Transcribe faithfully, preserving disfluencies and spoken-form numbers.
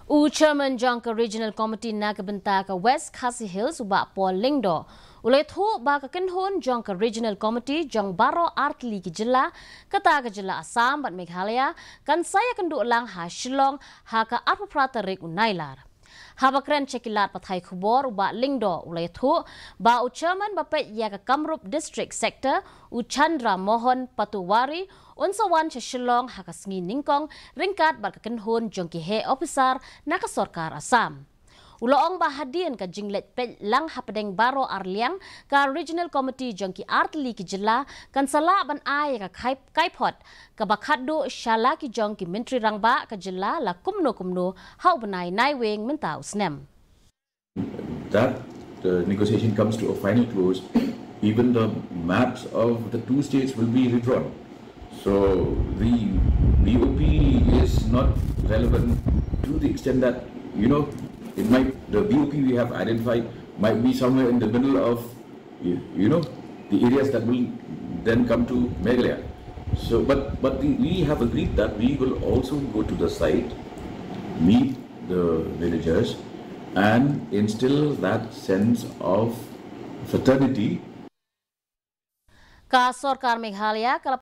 U Chairman jong ka Regional Committee na ka bynta ka West Khasi Hills, u Bah Paul Lyngdoh, u la ïathuh ba ka kynhun jong ka Regional Committee jong baroh artylli ki jylla, kata ka jylla Assam bad Meghalaya, kan sa ïakynduh lang ha Shillong ha ka arphew phra tarik u Nailar. Haba kren sha ki lad pathai khubor, u Bah Lyngdoh u la ïathuh ba u Chairman ba peit ïa ka Kamrup District Sector, u Chandra Mohan Patuwari, un sa wan sha Shillong ha ka sngi nyngkong ryngkat bad ka kynhun jong ki heh ophisar na ka sorkar Assam. U la ong ba hadien ka jingleit peit lang hapdeng baroh arliang, ka Regional Committee jong ki artylli ki jylla kan sa lah ban ai ïa ka kai, kaiphod kaba khatduh sha la ki jong ki Myntri Rangbah ka jylla la kumno kumno ha u bnai Naiwieng mynta u snem. That uh, negotiation comes to a final close, even the maps of the two states will be redrawn. So the B O P is not relevant to the extent that, you know, it might, the B O P we have identified might be somewhere in the middle of, you, you know, the areas that will then come to Meghalaya. So, but, but the, we have agreed that we will also go to the site, meet the villagers, and instill that sense of fraternity. Ka sorkar Meghalaya ka la